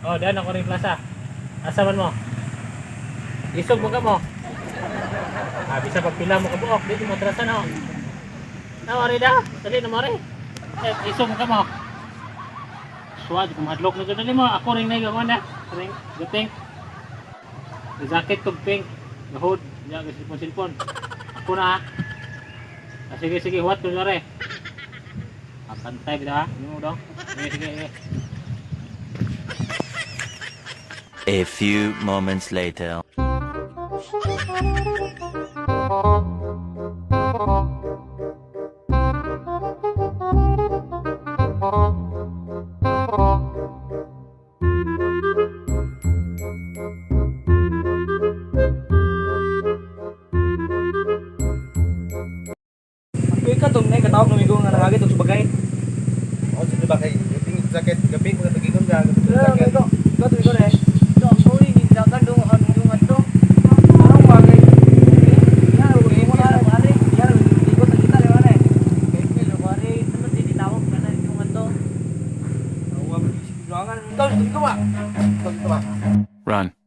Oh, daan ako rin plaza. Asa man mo? Isog mo ka mo. Ah, bisa pagpila mo kabuok, dito mo atrasan oh. Nawari da, dali na mare. Eh, isog mo ka mo. Suwad, kung hadlok na dali mo, ako rin na yung na. Ring, the pink. The jacket kog pink. The hood, ya, silpon silpon. Ako na ah. Ah, sige, sige, huwat ko na re. Ah, pantay bitaw ha. Hindi mo dong. Sige, sige, sige. A few moments later. Kuy ka tong nay katawag ng migo nga nangagit og subagay. Ako sa diba kay gaping jacket, gaping mga tagigon ka, gaping Pero jacket. ikaw, ikaw tumigo na eh. Dong, sorry, gindakan dong dong adto. Anong bagay? Yan, ug mo na pare. Yan, ikot na kita liwa na eh. Pare, naman tinitawag ka na yung ato. Awa, bilangan. Ikaw, ikaw ba? Ikaw ba? Run.